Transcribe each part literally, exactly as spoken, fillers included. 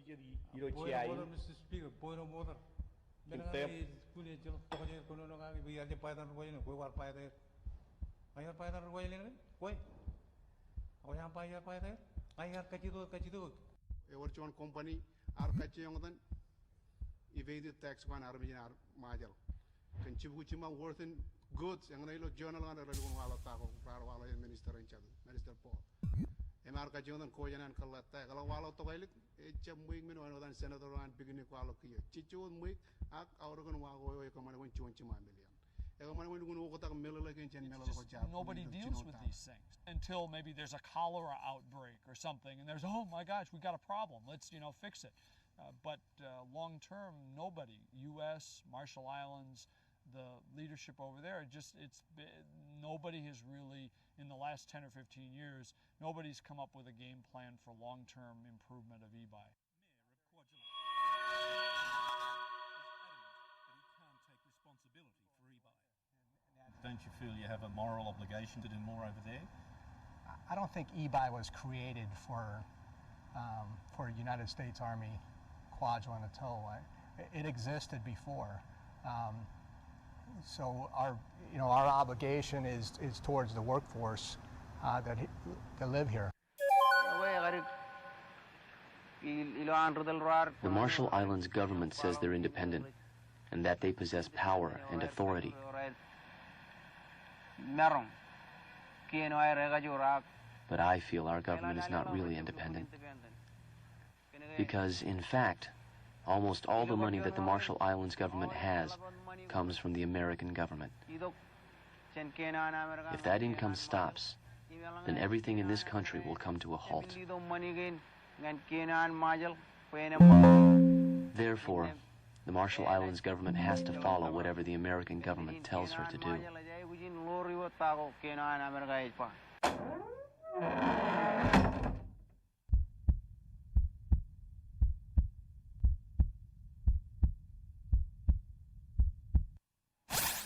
Point of order, Mister Speaker, point of order. Men eo aō, kwe ej jeḷā tok jān kōnono kake, bwe iar jab baatar ri-Kuwajleen, kwe kwaar baatar. Ña iar baatar ri-Kuwajleen, kwe. Ak kwōj ba iar baatar. Ña iar kajjitōk, kajjitōk. Ewōr juon company ear kajjioñ etan evaded tax ko an armej in Ṃajeḷ. Kōn jibukwi jiṃa worth in goods, eñṇe ilo journal ñan rej lukkuun waḷọk ta ko raar waḷọk ippān minister in charge, Minister Paul. Im ear kajjioñ etan kōjeañ an kōḷḷā ta, ekḷọk waḷọk tokālik, ejjab ṃweiuk men wāween wōt an senator eo an picnic kwaḷọk kiiō. Jejjo wōt ṃweiuk, ak aorōk in wa ko eo ekōṃṃan bwe juon jiṃa million. Ekōṃṃan bwe lukkuun oktak meḷeḷe kein jān meḷeḷe ko jab. Nobody deals with these things until maybe there's a cholera outbreak or something, and there's, "Oh my gosh, we got a problem. Let's, you know, fix it." Uh, but, uh, long term, nobody, U S, Marshall Islands, the leadership over there, just, it's be-, nobody has really, in the last ten or fifteen years, nobody's come up with a game plan for long-term improvement of Ebeye. Mayor of Kwajalein is adamant that he can't take responsibility for Ebeye. Don't you feel you have a moral obligation to do more over there? I don't think Ebeye was created for, um, for United States Army Kwajalein Atoll. I, it existed before. Um, so our, you know, our obligation is, is towards the workforce, uh, that, that live here. The Marshall Islands government says they're independent and that they possess power and authority. But I feel our government is not really independent. Because, in fact, almost all the money that the Marshall Islands government has comes from the American government. If that income stops, then everything in this country will come to a halt. Therefore, the Marshall Islands government has to follow whatever the American government tells her to do.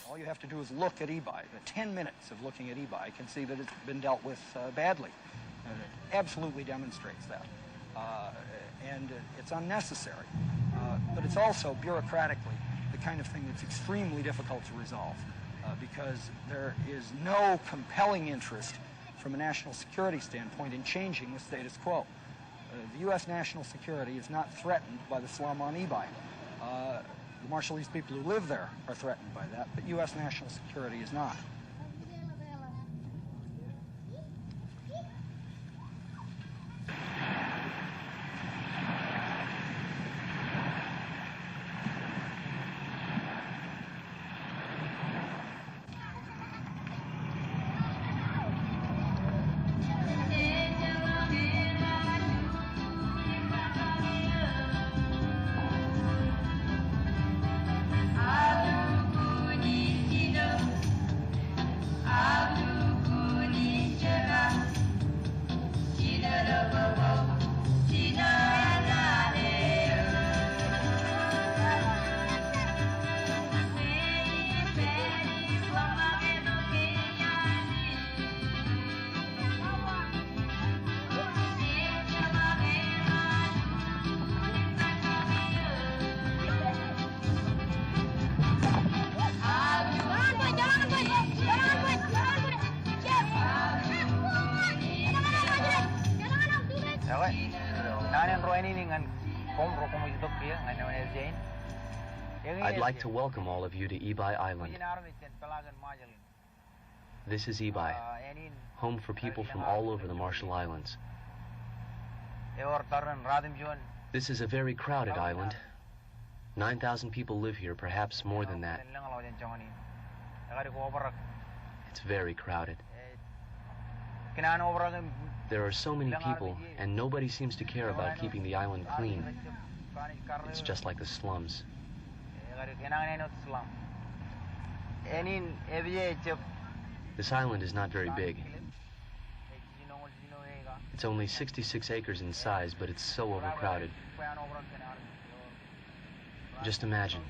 All you have to do is look at Ebeye. The ten minutes of looking at Ebeye can see that it's been dealt with, uh, badly. And it absolutely demonstrates that. Uh, and, uh, it's unnecessary. Uh, but it's also bureaucratically the kind of thing that's extremely difficult to resolve, uh, because there is no compelling interest from a national security standpoint in changing the status quo. Uh, the U S national security is not threatened by the slum on Ebeye. Uh, the Marshallese people who live there are threatened by that, but U S national security is not. Ekwe, naan in ruwainene ñan koṃ ro koṃij itok kiiō ñan eṃṃan ej jān. I'd like to welcome all of you to Ebeye Island. This is Ebeye, home for people from all over the Marshall Islands. This is a very crowded island. Nine thousand people live here, perhaps more than that. It's very crowded. There are so many people, and nobody seems to care about keeping the island clean. It's just like the slums. This island is not very big. It's only sixty-six acres in size, but it's so overcrowded. Just imagine,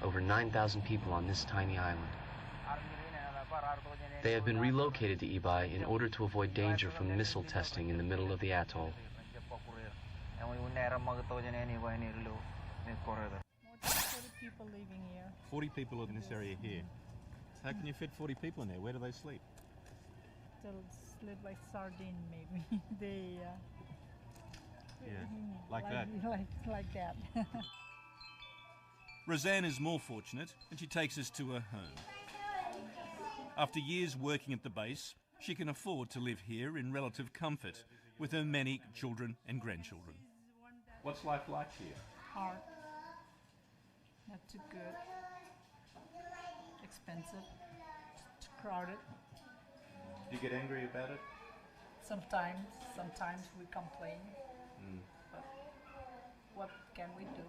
over nine thousand people on this tiny island. They have been relocated to Ebeye in order to avoid danger from missile testing in the middle of the atoll. More than forty people living here. Forty people in this area here. How can you fit forty people in there? Where do they sleep? They'll sleep like sardine, maybe. They, uh, yeah, like that. Like, like that. Roseanne is more fortunate, and she takes us to her home. After years working at the base, she can afford to live here in relative comfort with her many children and grandchildren. What's life like here? Hard. Not too good. Expensive. Too crowded. Do you get angry about it? Sometimes, sometimes we complain. Mm. But what can we do?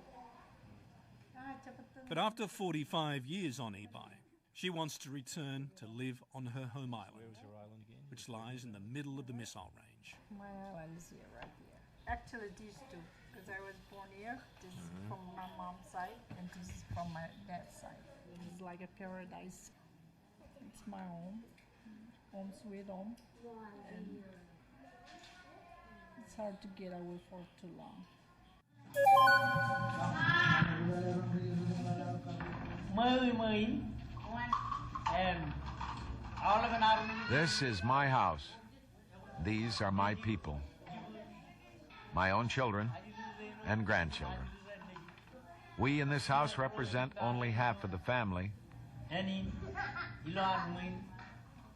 But after forty-five years on Ebeye, she wants to return to live on her home island, which lies in the middle of the missile range. My island is here, right here. Actually, these two, because I was born here. This is from my mom's side, and this is from my dad's side. It's like a paradise. It's my home, home sweet home, and it's hard to get away for too long. This is my house. These are my people. My own children and grandchildren. We in this house represent only half of the family.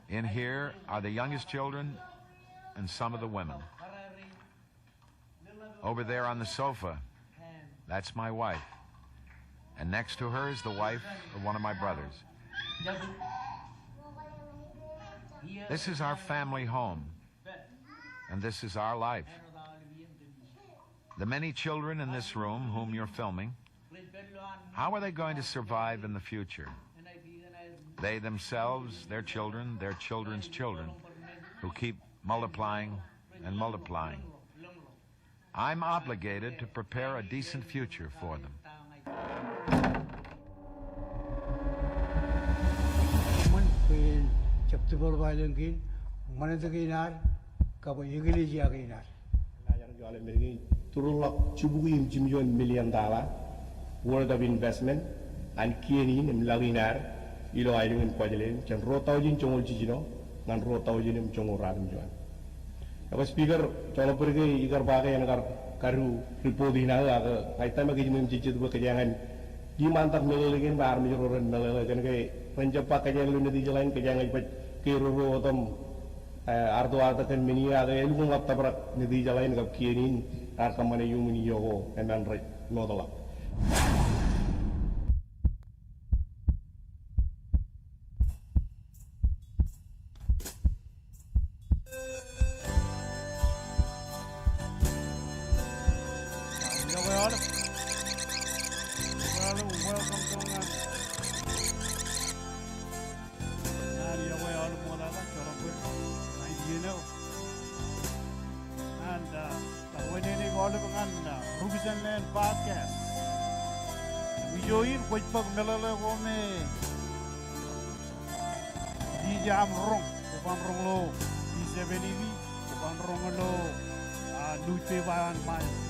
In here are the youngest children and some of the women. Over there on the sofa, that's my wife. And next to her is the wife of one of my brothers. This is our family home, and this is our life. The many children in this room whom you're filming, how are they going to survive in the future? They themselves, their children, their children's children, who keep multiplying and multiplying. I'm obligated to prepare a decent future for them. Ṃōn bwe en jab develop aelōñ kein, ṃanit kein ad, kab eklejia kein ad. Jar juon ḷọk men kein, turulọk jibukwi im jimjuon million dollar worth of investment an kien in im laḷ in ad ilo aelōñ in Kuwajleen jān ruo taujin joñoul jiljino ñan ruo taujin im joñoul ruatimjuon. Ekwe Speaker, joḷọk bōd ke ikar ba ke en kar kadu report in aō, ak ij tōmak ijin im jejjet bwe kōjeañ in liṃantak meḷeḷe kein bwe armej ro ren meḷeḷe kōn ke ren jab ba kōjeañ ilo Nitijeḷā in, kōjeañ ej baj ke ro ro otem, eh, arto artōk kōn men in, ak elukkuun ḷap tōprak Nitijeḷā in kab kien in raar kōṃṃane iuṃwin iiō ko emān rej mootḷọk. Iọkwe aolep. Iọkwe aolep, welcome to ñan. Ñan iọkwe aolep ṃoktata, joḷọk bōd ñan iien eo. And, uh, Kōnke enaaj aolep ñan, uh, Rubisōn Land Podcast. Ijo in kwōj bōk meḷeḷe ko me ij aṃ roñ, kwōban roñ ilo D seven eighty, kwōban roñ ilo, uh, newspaper an Ṃajeḷ.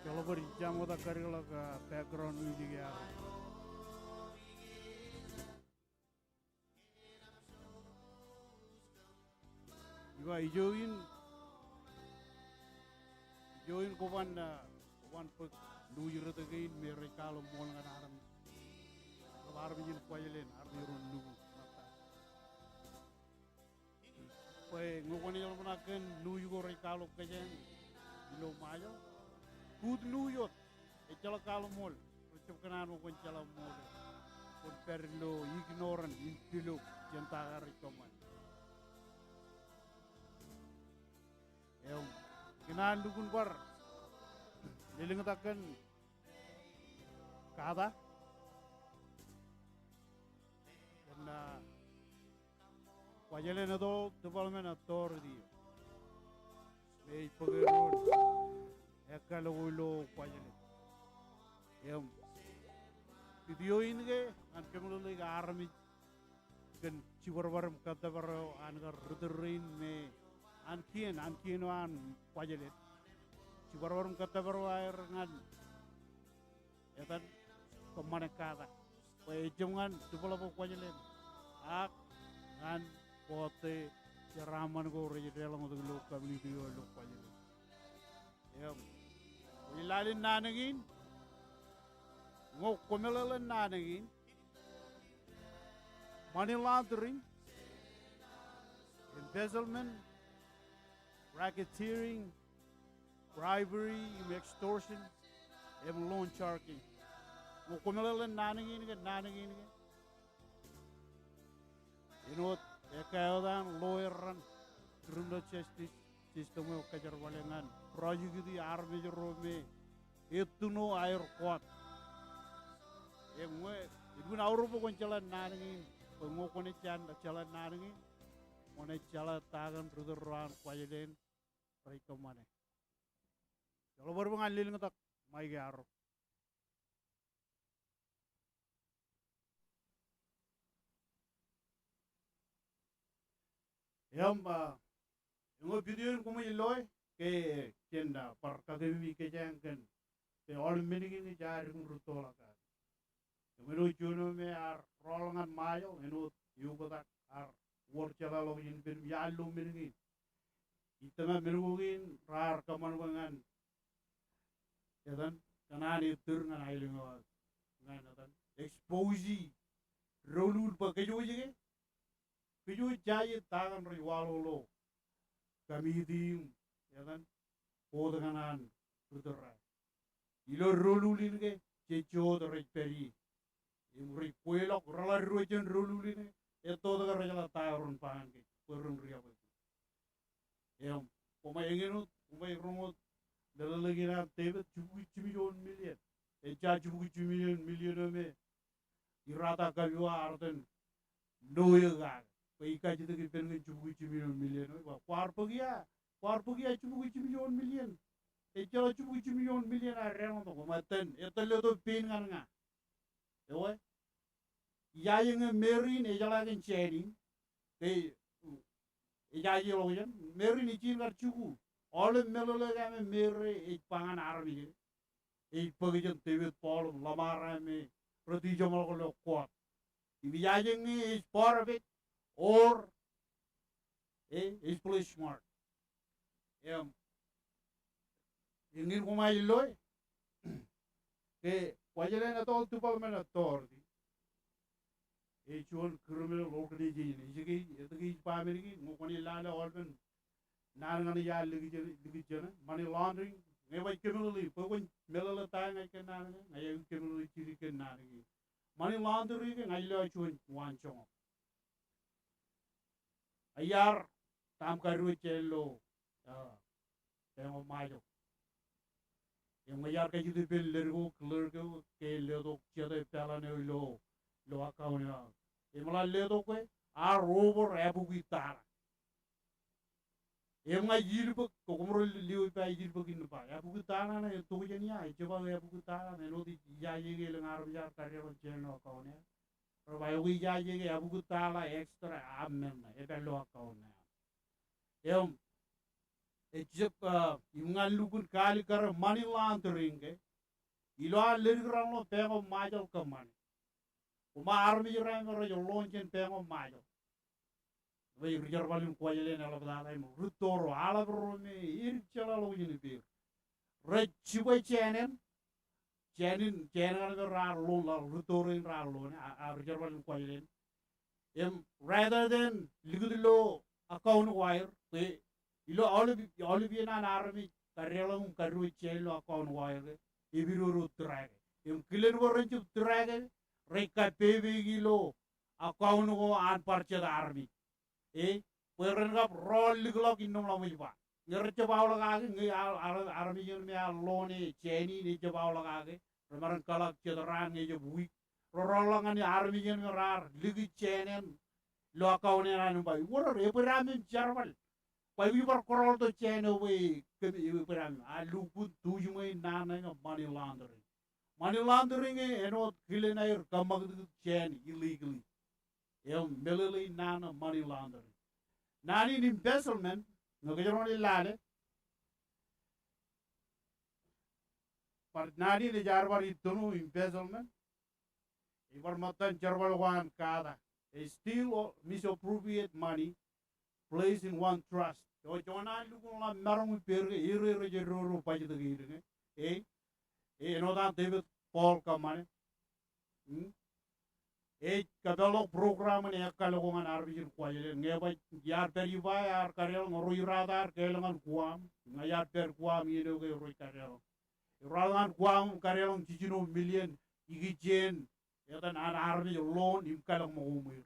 Joḷọk bōd, ij jab ṃokta kadik ḷọk, ah, background music eo aō. Ij ba ijo in, ijo in kwōban, ah, kwōban bōk news rot kein me rej kwaḷọk ṃool ñan armej. Kab armej in Kuwajleen, armej ro nukun. Bwe ñe kwōnaaj ḷōmṇak kōn news ko rej kwaḷọk kōjeañ ilo Ṃajeḷ, good news wōt. Ejjeḷọk kwaḷọk ṃool, rej jab kōṇaan bwe kwōn jeḷā ṃool. Kwōn pād ilo ignorant im pilo jān ta ko rej kōṃṃan. Im, ikōṇaan lukkuun bar lelōñtak kōn kata. Kōn, ah, Kuwajleen Atoll Development Authority eo me ej bōk eddoin ekkā ḷọk ilo Kuwajleen. Im video in ke ñan kōmeḷeḷeik armej kōn jibadbad im kōttōpar eo an kar ri tōre in me an kien, an kien eo an Kuwajleen. Jibadbad im kōttōpar eo aer ñan etan kōṃṃane kata bwe ejjab ñan develop Kuwajleen ak ñan kōttāik jeraaṃṃan ko rej deḷọñtok ilo community eo ilo Kuwajleen. Im kwōj lale naan kein, ñe kwō meḷeḷe naan kein, money laundering, embezzlement, racketeering, bribery, im extortion, im loan sharking. Ñe kwō meḷeḷe naan kein ke, naan kein ke, āinwōt ekkā eo etan lawyer raṇ criminal justice system eo kōjerbale ñan prosecute armej ro me ettino aer caught. Im ñe, elukkuun aorōk bwe kwōn jeḷā naan kein, bwe ñe kwōnaaj jeḷā naan kein, kwōnaaj jeḷā ta kaṇ ri tōre ro an Kuwajleen rej kōṃṃane. Joḷọk bōd bwe ña lelōñtak Mike arro. Im, ah, eñeo video in koṃij loe ke jen, ah, bar kōttāik kōjeañ kōn ke aolep men kein ej jab rūttoḷọk. Im āinwōt juon eo me ear rọọl ñan Ṃajeḷ, āinwōt eoktak ear wōr jeḷāḷọkjeṇ ippān im iar lo men kein. Ij tōmak men ko kein raar kōṃṃan bwe ñan etan kōṇaan ettōr ñan aelōñ eo aō ñan etan expose doulul bwe kōjwōj ke, kōjwōj jaje ta kaṇ rej waḷọk ilo committee im etan board kaṇ an ri tōre. Ilo doulul in ke, jejjo wōt rej pād ie. Im rej kweilọk, reḷak diwōj jān doulul in ke, etto wōt ke rejeḷā ta eo ren ba ñan kōj bwe ren riab. Im, koṃ eñin wōt, koṃ roñ wōt meḷeḷeik in an David, jibukwi jimjuon million. Ejja jibukwi jimjuon million eo me Irata Kabiwa ear itōn lawyer kake bwe ij kajjitōk ippān kōn jibukwi jimjuon million eo. Ba, kwaar bōk ia, kwaar bōk ia jibukwi jimjuon million? Ejjeḷọk jibukwi jimjuon million aer deḷọñtok. Koṃ ettōn, ettōn letok pein ñan ña. Ewe, ijaje ñe Mary in ejeḷā kōn Jenny in, ke ejaje ḷọkjeṇ, Mary in ej jino kar jiku. Aolep meḷeḷeik eo me Mary ej ba ñan armej in, ej bōk jān David Paul im Lamar eo me rej tijeṃḷọk ilo court. Im ijaje ñe ej part of it, or, e, ej play smart. Im, eñin koṃij loe ke Kuwajleen Atoll Development Authority ej juon criminal organization. Ej ke, etke ij ba men kein? Ñe kwōnaaj lale aolepen naan kaṇ ij ar likjene, likjene, money laundering, ñe baj kōmeḷeḷeik, bwe kwōn meḷeḷe ta ña ij kōnnaan ñe, ña ij kōmeḷeḷe jidik kōnnaan ñe. Money laundering ke ña ij lo juon waan joñak. Iar, ta im kadiwōj jān ilo, ah, Bank of Ṃajeḷ. Im ñe iar kajjitōk ippān ledik ko, clerk eo, ke letok jete balance eo ilo, ilo account eo. Im ḷak letok ke, ear over ebukwi tala. Im ña ij ilbōk, ke koṃro lewōj ba ij ilbōk in ba, ebukwi tala ṇe etto jān ia? Ejjab aō ebukwi tala ṇe, āinwōt ijaje ke elōñ armej ear kadeḷọñ jān ilo account eo. Rej ba, eokwe, ijaje ke ebukwi tala extra, a men ṇe, epād ilo account eo. Im, ejjab, ah, im ñan lukkuun kaalikkare money laundering ke, ilo an ledik raṇ ilo Bank of Ṃajeḷ kōṃṃane. Koṃ armej ro me rej loan jān Bank of Ṃajeḷ, bwe ri jerbal in Kuwajleen eḷaptata im rūtto ro, aḷap ro me edik jeḷāḷọkjeṇ ippāer. Rej jibwe jān eṇ, jān in, jān eṇ kaṇ me raar loan, ḷọk rūtto rein raar loan, a, a, ri jerbal in Kuwajleen. Im rather than likūt ilo account ko aer, ke ilo aolep, aolep iien an armej kadeḷọñ im kadiwōj jān ilo account ko aer ke, epidodo track e. Im kilen bwe ren jab track e, rej kappāpeik ilo account ko an bar jet armej. E, bwe ren kab rọọl likḷọk innām ḷamwōj ba. Ñe rejjab aolep kake, ñe a, a, armej in me ear loan e jān in ejjab aolep kake, remaroñ kōḷọk jet raan ñe ejjab wiik. Rerọọlḷọk ñan armej in me raar likūt jān eṇ ilo account eṇ an im ba, iwōr, ebōd aṃ im jerbal. Ba ij bar kōrọọltok jāān eo bwe kōm, ebōd aṃ, a lukkuun tujiṃwe in naan ṇe ñe money laundering. Money laundering e āinwōt kilen aer kōṃakūtkūt jāān illegally. Im meḷeḷe in naan ṇe money laundering. Naan in embezzlement, ñe kōjro ṇe lale, bar naan in ej ad bar ittino embezzlement. Ej bar ṃōttan jerbal ko an kata. A steal or misappropriate money placed in one trust. Eo, joñan lukkuun ḷak maroñ ippāer ke er, er rej dodo bajjek kein ke. E, e, āinwōt an David Paul kōṃṃane. Hmm? Ej kōpeḷḷọk program in ekkāl ko ñan armej in Kuwajleen. Ñe ba iar pād Ebeye ear kadeḷọñ, ro irata ear kāāl ñan Guam. Ñe iar pād Guam iien eo ke ro ej kadeḷọñ. Ro raar ñan Guam im kadeḷọñ jiljino million ikijjien etan an armej loan im kalōk ṃōko ṃweir.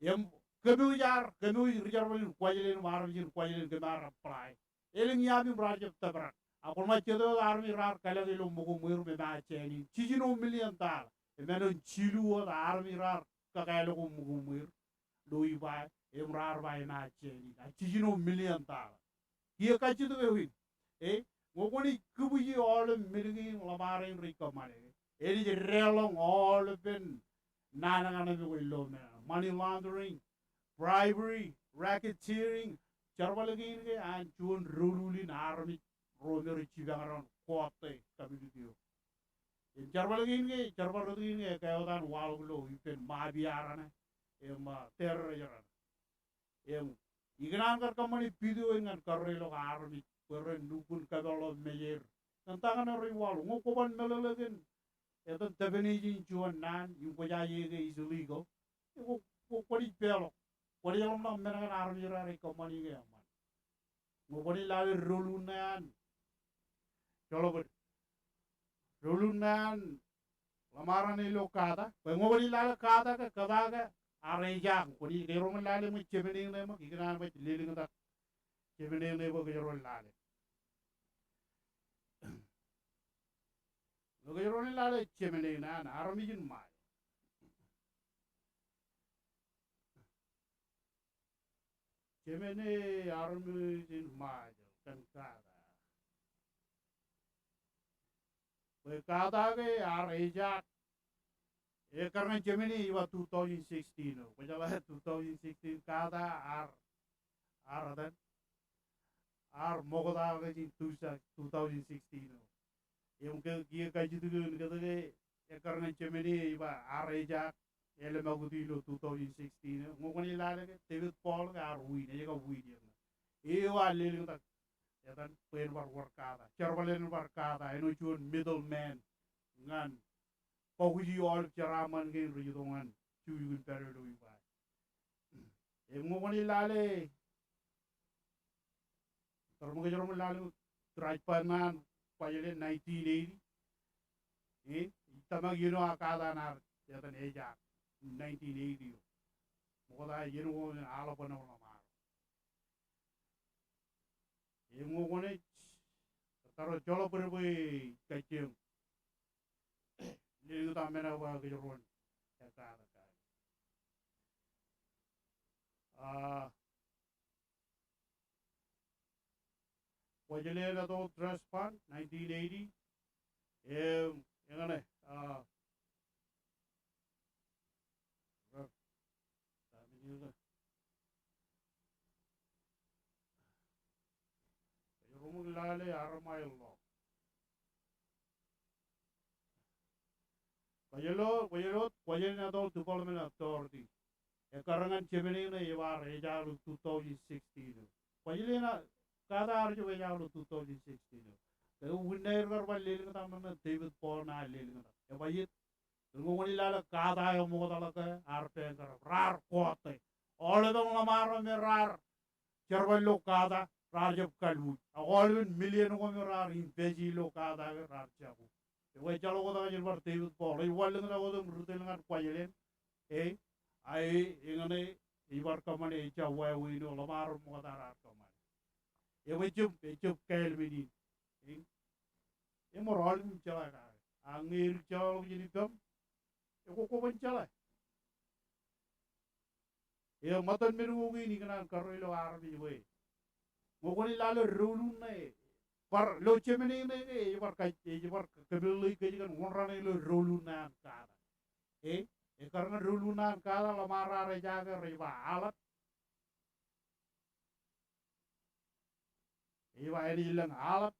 Im kōmwōj ear, kōmwōj ri jerbal in Kuwajleen im armej in Kuwajleen kōm ar apply. Elōñ iaami im raar jab tōprak. A kwōn ṃōj jet wōt armej raar kalōk ilo ṃōko ṃweir im emaat jāān in. Jiljino million dollar. Im āinwōt jilu wōt armej raar kakāāl ko ṃōko ṃweir ilo Ebeye im raar ba emaat jāān in. A jiljino million dollar. Kiiō kajjitōk eo in. E, ñe kwōnaaj kūbwiji aolep men kein ḷōṃaro in rej kōṃṃane. Enaaj deḷọñ aolepen naan kaṇe ilo men. Money laundering, bribery, racketeering, jerbal kein ke an juon doulul in armej ro me rej jipañ doon court e, community eo. Im jerbal kein ke, jerbal rot kein ke, ekkā wōt an waḷọk ilo ippān mafia raṇe, im, ah, terrorist raṇe. Im ikōṇaan kar kōṃṃane video in ñan karreoḷọk armej bwe ren lukkuun kapeḷḷọk mejeir. Kōn ta kaṇe rej waḷọk, ñe kwō ban meḷeḷe kōn etan definition in juon naan im kwōjaje ke ej illegal, e, kwō, kwō, kwōnaaj peḷọk. Kwōnaaj ḷōmṇak men kaṇ armej raar kōṃṃani ke eṃṃan. Ñe kwōnaaj lale doulul ṇe an, joḷọk bōd, doulul ṇe an ḷōṃaro ṇe ilo kata, bwe ñe kwōnaaj lale kata ke, kōta ke ear ejaak. Kwōnaaj, kōjro ṃōk lale ṃōk jemān eṇ ṇe ṃōk, ikōṇaan baj lelōñtak jemān eṇ ṇe bwe kōjro lale. Ñe kōjro ṇe lale jemān eṇ ṇe an armej in Ṃajeḷ. Jemān e armej in Ṃajeḷ kōn kata. Bwe kata ke ear ejaak. Ekkar ñan jemān e ej ba two thousand sixteen eo. Kwōjeḷā two thousand sixteen kata ear, ear etan, ear ṃokta ke jān two thousand sixteen eo. Im ke, kiiō kajjitōk eo in ke, ke ekkar ñan jemān e ej ba ear ejaak, elōṃakūt ilo two thousand sixteen eo. Ñe kwōnaaj lale ke David Paul ke ear win, ej kab win eṇ. Eo ear lelōñtak etan bwe en bar wōr kata. Jerbal en bar kata, āinwōt juon middleman ñan bōkuji aolep jeraaṃṃan kein rej itok ñan jukjuk in pād ilo Ebeye. Im ñe kwōnaaj lale, tōre ṃōk kōjro ṃōk lale ṃōk trash pile ṇe an Kuwajleen nineteen eighty. E, ij tōmak iien eo a kata an ear etan ejaak nineteen eighty eo. Ṃokta iien ko an aḷap ṇe ḷōṃaro. Im ñe kwōnaaj, tōre joḷọk bōd bwe ij kajjioñ lelōñtak men eo ba kōjro en ekkā, ekkā. Ah, Kuwajleen Atoll Trust Fund, nineteen eighty. Im, eñṇe, ah, Kōjro ṃōk lale armej ḷọk. Kwōjeḷā, kwōjeḷā, Kuwajleen Atoll Development Authority. Ekkar ñan jemān eṇ ṇe ej ba ear ejaak ilo two thousand sixteen eo. Kwōjeḷā, kata ear jab ejaak ilo two thousand sixteen eo. Ke wūn ṇe aer kar bar lelōñtak ṇe, David Paul ṇe ear lelōñtak. Ej ba jet, ñe kwōnaaj lale kata eo ṃokta ḷọk ke ear bankrupt, raar court e. Aolepen ḷōṃaro me raar jerbal ilo kata raar jab kalbuuj. Ak aolepen million ko me raar invest ilo kata ke raar jako. Ekwe ejjeḷọk wōt ñan jen bar David Paul. Ej wanlōñtak wōt im ri tōl ñan Kuwajleen. E, a e, eñṇe ej bar kōṃṃane, ejja wāween eo ḷōṃaro ṃokta raar kōṃṃane. Im ejjab, ejjab kāāl men in. E, eṃōj aolep im jeḷā kake. A ñe edik jeḷāḷọkjeṇ ippaṃ, ekwe kwō ban jeḷā. Eo, ṃōttan men ko kein ikōṇaan karreoḷọk armej bwe ñe kwōnaaj lale doulul ṇe, bar ilo jemān ṇe ke ej bar kaj, ej bar kōmeḷeḷeik kōj kōn wōnran ilo doulul ṇe an kata. E, ekkar ñan doulul ṇe an kata, ḷōṃaro rej jaake rej ba aḷap. Ej ba enaaj lōñ aḷap.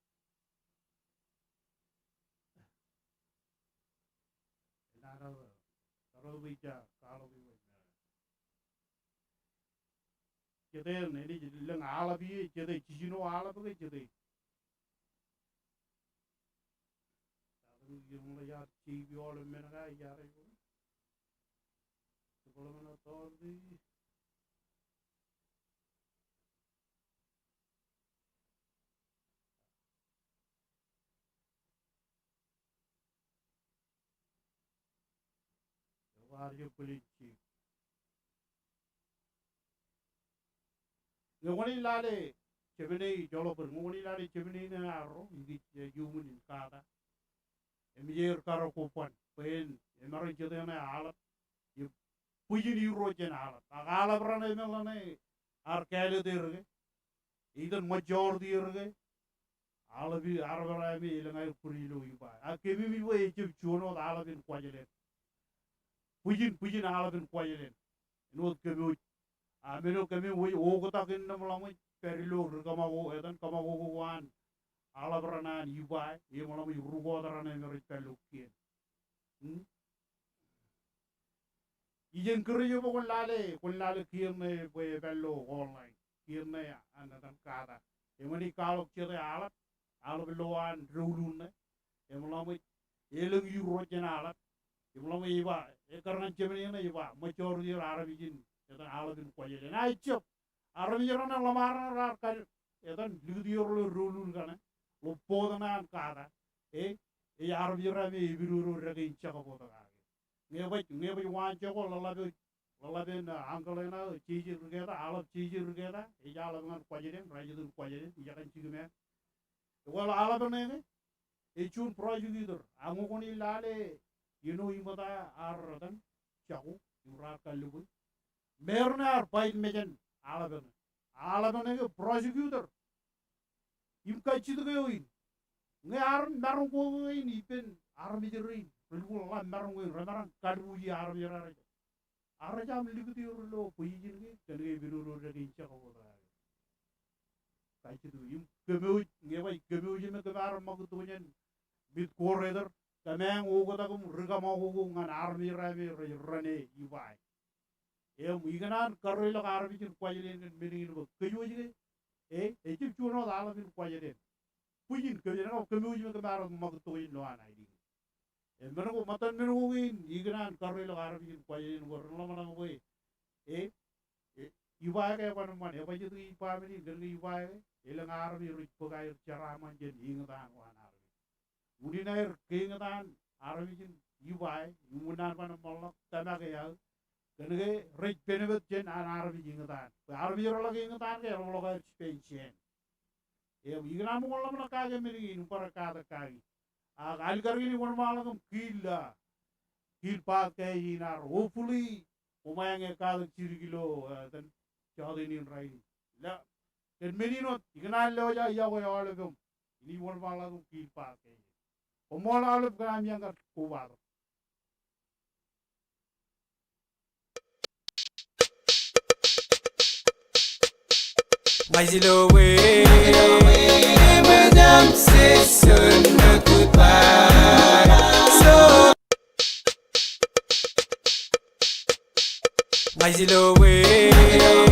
Enana, karo bwe ij ja kwaḷọk bwe jete enaaj lōñ aḷap ie, jete jijino aḷap ke jete. Tatōn iuṃwin ḷak J P aolep men ka ij jarai ko. Development Authority. Eo, ar jab bōlen J P. Ñe kwōnaaj lale jemān eo ejjeḷọk bōd, ñe kwōnaaj lale jemān eo ṇe arro, ikijjien iuṃwin in kata. Im ej er karo kobban, bwe en, emaroñ jete ṇe aḷap. Im bwijin iuruo jān aḷap. Ak aḷap raṇ emeḷeḷe ṇe ar kāālōt er ke, etan majority er ke, aḷap in, armej ro me elōñ aer bwidej ilo Ibae. Ak keememej bwe ejab juon wōt aḷap in Kuwajleen. Bwijin, bwijin aḷap in Kuwajleen. Āinwōt kōmwōj. A men eo kōmwōj oktak in ṇe ṃōḷaṃōj pād ilo ri kōṃakoko, etan kōṃakoko ko an aḷap raṇ an Ibae, im ṃōḷaṃōj ri kōto raṇ eo me rej pād ilo kien. Hmm? Ijen kūr eo bwe kwōn lale, kwōn lale kien ṇe bwe epād ilo online. Kien ṇe an etan kata. Im enaaj kwaḷọk jete aḷap, aḷap lo an doulul ṇe. Im ḷōmṇak, elōñ iuruo jān aḷap. Im ḷōmṇak ej ba, ekkar ñan jemān eo ṇe ej ba, majority er armej in, etan aḷap in Kuwajleen. Ak ejjab, armej raṇ ṇe ḷōṃaro raar kar, etan likūt er ilo doulul kaṇe, ilo board ṇe an kata. E, ej armej raṇ me epidodo dekā in jako board kake. Ñe baj, ñe baj waanjoko ḷōḷḷap eo, ḷōḷḷap in, a, uncle eṇ eo, jeje riketa, aḷap jeje riketa, ej aḷap ñan Kuwajleen, rajetan Kuwajleen, ij kaṇ jikimeañ. Ekwe aḷap eṇ ke, ej juon prosecutor, ak ñe kwōnaaj lale, āinwōt iṃōta ar etan jako, im raar kallib e. Mayor ṇe ear fight mejān aḷap eṇ. Aḷap eṇ ke prosecutor. Im kajjitōk eo in. Ñe armej maroñ ko kein ippān armej rein. Relukkuun ḷap maroñ ko in. Remaroñ kadibuji armej raṇ rej. Ak rej aṃ likūt er ilo position ke. Kōn ke epidodo dekā in jako board kake. Kajjitōk im kōmwōj. Ñe baj kōmwōj me kōm ar ṃakūttok jān mid-quarter. Kōmeañ oktak im ri kōṃakoko ñan armej raṇ me rej run e Ibae. Im ikōṇaan karreoḷọk armej in Kuwajleen kōn men in bwe kōjwōj ke, e, ejjab juon wōt aḷap in Kuwajleen. Bwijin kōmwōj, kōmwōj me kōm ar ṃakūttok jān lowaan aelōñ. Im men ko, ṃōttan men ko kein ikōṇaan karreoḷọk armej in Kuwajleen bwe ren ḷōmṇak bwe, e, e, Ibae ke eban ṃan, ebajjek Ibae men in, kōn ke Ibae ke elōñ armej rej bōk aer jeraaṃṃan jān eñtaan ko an armej. Unin aer keñtaan armej in Ibae, im unin an ban ṃōḷḷọk tōmak e aō. Kōn ke rej benefit jān an armej eñtaan. Bwe armej reḷak eñtaan ke eḷapḷọk aer spend jān. Im ikōṇaan ṃōk ḷōmṇak kake men kein im bar katak kaki. Ak alikar kein wōnṃaanḷọk im kiil, a, kiil path ke in arro. Hopefully, koṃeañ katak jidik ilo, a, etan jọteen in rainin. Ilo, kōn men in wōt, ikōṇaan lewōj aō yokwe aolep im Ij wōnṃaanḷọk im kiil path ke. Koṃṃool aolep kōn aṃ iien kar kobatok. Ña ij lo wōt, eṃōj aṃ session ṇe goodbye. So, ña ij lo wōt.